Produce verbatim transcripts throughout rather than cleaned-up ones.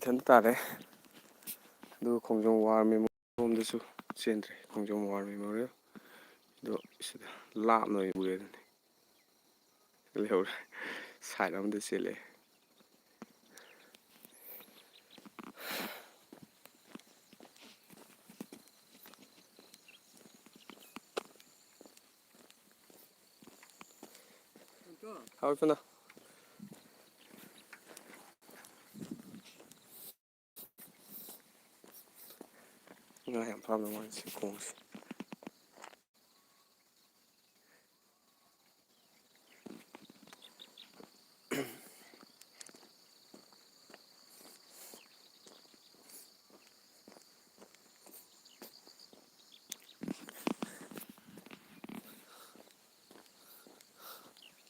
ꯏꯊꯟ ꯇꯥꯔꯦ꯫ ꯑꯗꯨꯒ ꯈꯣꯡꯖꯣꯝ ꯋꯥꯔ ꯃꯦꯃꯣꯔꯤꯌꯦꯜ ꯔꯣꯝꯗꯁꯨ ꯆꯦꯟꯗ꯭ꯔꯦ꯫ ꯈꯣꯡꯖꯣꯝ ꯋꯥꯔ ꯃꯦꯃꯣꯔꯤꯌꯦꯜ ꯑꯗꯣ ꯁꯤꯗ ꯂꯥꯞꯅ ꯑꯣꯏꯅ ꯎꯔꯦ ꯑꯗꯨꯅꯤ꯫ ꯂꯩꯍꯧꯔꯦ꯫ ꯁꯥꯏꯠ ꯑꯃꯗ ꯆꯦꯜꯂꯛꯑꯦ꯫ ꯍꯥꯎ ꯏꯄꯨꯅ꯫ ꯉꯥ ꯌꯥꯝ ꯐꯥꯔꯝꯗꯧ ꯃꯥꯜꯂꯤ ꯁꯤ ꯈꯣꯡꯁꯦ꯫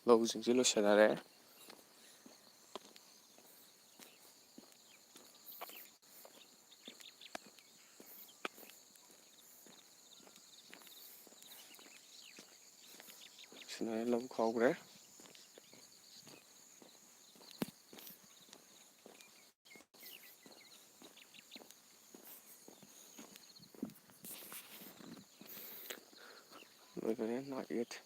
ꯂꯧꯁꯤꯡꯁꯤ ꯂꯣꯏꯁꯤꯟꯅꯔꯦ꯫ ꯁꯤꯅ ꯂꯧ ꯈꯥꯎꯈ꯭ꯔꯦ꯫ ꯂꯣꯏꯗꯣꯔꯦ, not yet꯫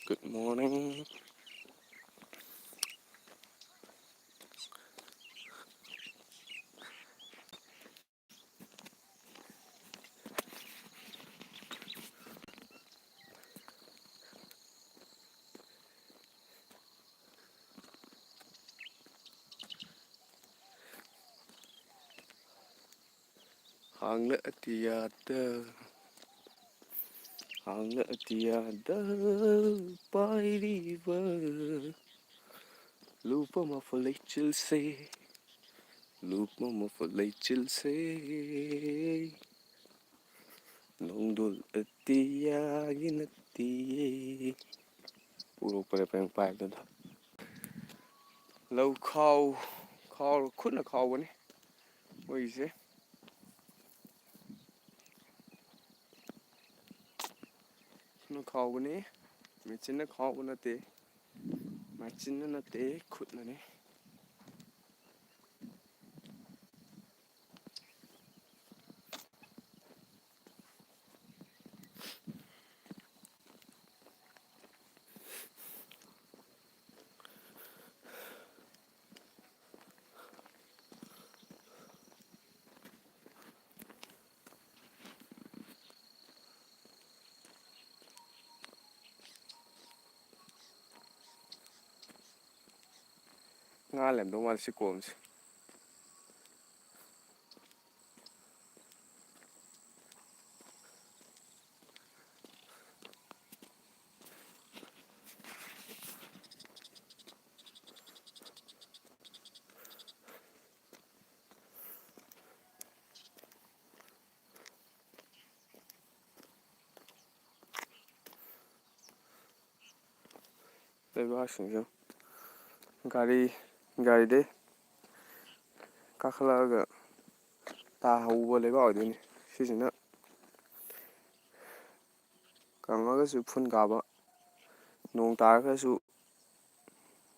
Good morning. ꯍꯥꯡꯂ ꯑꯇꯤꯌꯥꯗ, ꯍꯥꯡꯂ ꯑꯇꯤꯌꯥꯗ ꯄꯥꯏꯔꯤꯕ ꯂꯨꯞꯄ ꯃꯐꯨ ꯂꯩꯆꯤꯜꯁꯦ, ꯂꯨꯞꯄ ꯃꯐꯨ ꯂꯩꯆꯤꯜꯁꯦ, ꯅꯣꯡꯗꯣꯜ ꯑꯇꯤꯌꯥꯒꯤ ꯅꯠꯇꯤꯌꯦ꯫ ꯎꯔꯣꯛꯄꯗ ꯄꯔꯦꯡ ꯄꯥꯏꯕꯗꯨꯗ꯫ ꯂꯧ ꯈꯥꯎ-, ꯈꯥꯎ-, ꯈꯨꯠꯅ ꯈꯥꯎꯕꯅꯤ ꯃꯣꯏꯒꯤꯁꯦ꯫ ꯈꯨꯠꯅ ꯈꯥꯎꯕꯅꯤ, ꯃꯦꯆꯤꯟꯅ ꯈꯥꯎꯕ ꯅꯠꯇꯦ, ꯃꯦꯆꯤꯟꯅ ꯅꯠꯇꯦ, ꯈꯨꯠꯅꯅꯤ꯫ ꯉꯥ ꯂꯩꯔꯝꯗꯧ ꯃꯥꯜꯂꯦ ꯁꯤ ꯀꯣꯝꯁꯦ꯫ ꯂꯩꯕꯥꯛꯁꯤꯡꯁꯦ ꯒꯥꯔꯤ, ꯒꯥꯔꯤꯗꯩ ꯀꯥꯈꯠꯂꯛꯑꯒ ꯇꯥꯍꯧꯕ ꯂꯩꯕꯥꯛ ꯑꯣꯏꯗꯣꯏꯅꯤ꯫ ꯁꯤꯁꯤꯅ ꯀꯪꯉꯒꯁꯨ ꯎꯐꯨꯟ ꯀꯥꯕ, ꯅꯣꯡ ꯇꯥꯔꯒꯁꯨ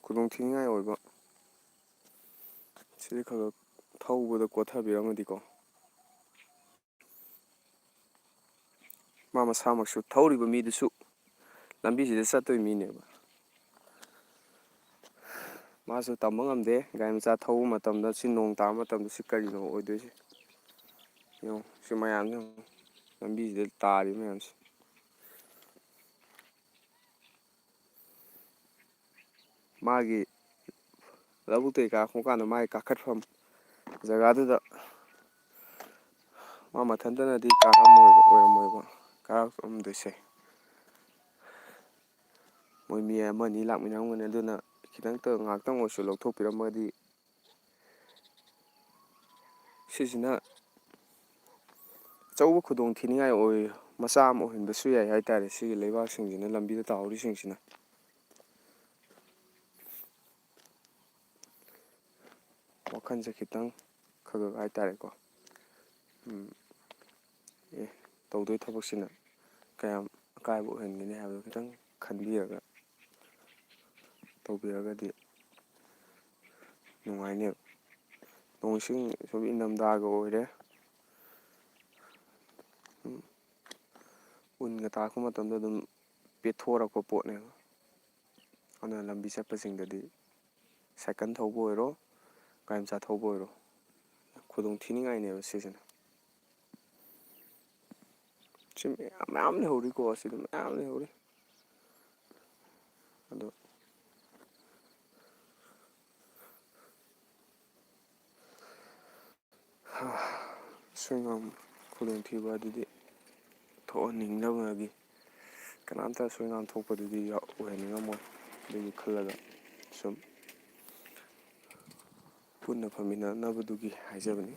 ꯈꯨꯗꯣꯡ ꯊꯤꯅꯤꯡꯉꯥꯏ ꯑꯣꯏꯕ꯫ ꯁꯤꯗꯤ ꯈꯔ ꯈꯔ ꯊꯧꯕꯗ ꯀꯣꯠꯊꯕꯤꯔꯝꯃꯗꯤꯀꯣ꯫ ꯃꯥ ꯃꯁꯥꯃꯛꯁꯨ, ꯊꯧꯔꯤꯕ ꯃꯤꯗꯨꯁꯨ ꯂꯝꯕꯤꯁꯤꯗ ꯆꯠꯇꯣꯏ ꯃꯤꯅꯦꯕ꯫ ꯃꯥꯁꯨ ꯇꯝꯕ ꯉꯝꯗꯦ, ꯒꯥꯔꯤ ꯃꯆꯥ ꯊꯧꯕ ꯃꯇꯝꯗ ꯁꯤ ꯅꯣꯡ ꯇꯥꯕ ꯃꯇꯝꯗ ꯁꯤ ꯀꯔꯤꯅꯣ ꯑꯣꯏꯗꯣꯏꯁꯦ? ꯌꯦꯡꯉꯣ, ꯁꯤ ꯃꯌꯥꯝꯁꯦ ꯌꯦꯡꯉꯣ, ꯂꯝꯕꯤꯁꯤꯗ ꯇꯥꯔꯤꯕ ꯃꯌꯥꯝꯁꯦ꯫ ꯃꯥꯒꯤ ꯂꯧꯕꯨꯛꯇꯒꯤ ꯀꯥꯔꯛꯄ ꯀꯥꯟꯗ ꯃꯥꯒꯤ ꯀꯥꯈꯠꯐꯝ ꯖꯒꯥꯗꯨꯗ ꯃꯥ ꯃꯊꯟꯇꯅꯗꯤ ꯀꯥꯔꯛꯑꯝꯃꯣꯏꯕ, ꯑꯣꯏꯔꯝꯃꯣꯏꯕ ꯀꯥꯔꯛꯑꯝꯗꯣꯏꯁꯦ꯫ ꯃꯣꯏ ꯃꯤ ꯑꯃ ꯑꯅꯤ ꯂꯥꯛꯃꯤꯟꯅꯔꯝꯒꯅꯤ, ꯑꯗꯨꯅ ꯈꯤꯇꯪꯇ ꯉꯥꯏꯍꯥꯛꯇꯪ ꯑꯣꯏꯔꯁꯨ ꯂꯧꯊꯣꯛꯄꯤꯔꯝꯃꯒꯗꯤ ꯁꯤꯁꯤꯅ ꯑꯆꯧꯕ ꯈꯨꯗꯣꯡ ꯊꯤꯅꯤꯡꯉꯥꯏ ꯑꯣꯏ, ꯃꯆꯥ ꯑꯃ ꯑꯣꯏꯍꯟꯕꯁꯨ ꯌꯥꯏ ꯍꯥꯏꯇꯥꯔꯦ꯫ ꯁꯤꯒꯤ ꯂꯩꯕꯥꯛꯁꯤꯡꯁꯤꯅ, ꯂꯝꯕꯤꯗ ꯇꯥꯍꯧꯔꯤꯁꯤꯡꯁꯤꯅ꯫ ꯋꯥꯈꯜꯁꯦ ꯈꯤꯇꯪ ꯈꯒ ꯍꯥꯏꯇꯥꯔꯦꯀꯣ꯫ ꯎꯝ, ꯑꯦ, ꯇꯧꯗꯣꯏ ꯊꯕꯛꯁꯤꯅ ꯀꯌꯥꯝ ꯑꯀꯥꯏꯕ ꯑꯣꯏꯍꯟꯒꯅꯤ ꯍꯥꯏꯕꯗꯣ ꯈꯤꯇꯪ ꯈꯟꯕꯤꯔꯒ ꯇꯧꯕꯤꯔꯒꯗꯤ ꯅꯨꯡꯉꯥꯏꯅꯦꯕ꯫ ꯅꯣꯡ ꯏꯁꯤꯡ ꯁꯨꯝ ꯏꯪꯊꯝꯊꯥꯒ ꯑꯣꯏꯔꯦ, ꯎꯝ, ꯎꯟꯒ ꯇꯥꯔꯛꯄ ꯃꯇꯝꯗ ꯑꯗꯨꯝ ꯄꯦꯠꯊꯣꯔꯛꯄ ꯄꯣꯠꯅꯦꯕ꯫ ꯑꯗꯨꯅ ꯂꯝꯕꯤ ꯆꯠꯄꯁꯤꯡꯗꯗꯤ, ꯁꯥꯏꯀꯜ ꯊꯧꯕ ꯑꯣꯏꯔꯣ, ꯒꯥꯔꯤ ꯃꯆꯥ ꯊꯧꯕ ꯑꯣꯏꯔꯣ, ꯈꯨꯗꯣꯡ ꯊꯤꯅꯤꯡꯉꯥꯏꯅꯦꯕ ꯁꯤꯁꯤꯅ꯫ ꯁꯤ ꯃꯌꯥꯝ, ꯃꯌꯥꯝ ꯂꯩꯍꯧꯔꯤꯀꯣ, ꯁꯤꯗ ꯃꯌꯥꯝ ꯂꯩꯍꯧꯔꯤ꯫ ꯑꯗꯣ ꯑꯁꯣꯏ ꯑꯉꯥꯝ ꯈꯨꯗꯣꯡꯊꯤꯕ ꯑꯗꯨꯗꯤ ꯊꯣꯛꯍꯟꯅꯤꯡꯗꯕꯒꯤ, ꯀꯅꯥꯝꯇ ꯑꯁꯣꯏ ꯑꯉꯥꯝ ꯊꯣꯛꯄꯗꯨꯗꯤ ꯌꯥꯎ-, ꯑꯣꯏꯍꯟꯅꯤꯡꯉꯝꯃꯣꯏ꯫ ꯑꯗꯨꯒꯤ ꯈꯜꯂꯒ ꯁꯨꯝ ꯄꯨꯟꯅ ꯐꯝꯃꯤꯟꯅꯅꯕꯗꯨꯒꯤ ꯍꯥꯏꯖꯕꯅꯤ꯫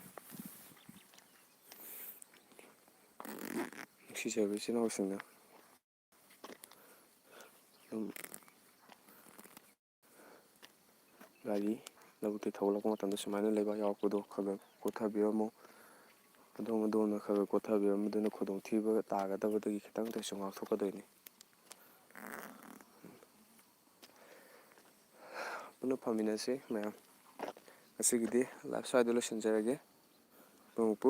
ꯅꯨꯡꯁꯤꯖꯕ ꯏꯆꯤꯜ ꯏꯅꯥꯎꯁꯤꯡꯅ ꯑꯗꯨꯝ ꯒꯥꯔꯤ ꯂꯧꯕꯨꯛꯇꯒꯤ ꯊꯧꯒꯠꯂꯛꯄ ꯃꯇꯝꯗ ꯁꯨꯃꯥꯏꯅ ꯂꯩꯕꯥꯛ ꯌꯥꯎꯔꯛꯄꯗꯣ ꯈꯔ ꯈꯔ ꯀꯣꯊꯕꯤꯔꯝꯃꯨ꯫ ꯑꯗꯣꯝ ꯑꯗꯣꯝꯅ ꯈꯔ ꯈꯔ ꯀꯣꯊꯕꯤꯔꯝꯕꯗꯨꯅ ꯈꯨꯗꯣꯡꯊꯤꯕ ꯇꯥꯒꯗꯕꯗꯒꯤ ꯈꯤꯇꯪꯇꯁꯨ ꯉꯥꯛꯊꯣꯛꯀꯗꯣꯏꯅꯤ꯫ ꯄꯨꯟꯅ ꯐꯝꯃꯤꯟꯅꯁꯤ ꯃꯌꯥꯝ꯫ ꯉꯁꯤꯒꯤꯗꯤ live ꯁ꯭ꯋꯥꯏꯗ ꯂꯣꯏꯁꯤꯟꯖꯔꯒꯦ꯫ ꯑꯄꯨ ꯑꯄꯨ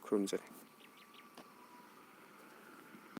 ꯈꯨꯔꯨꯝꯖꯔꯤ꯫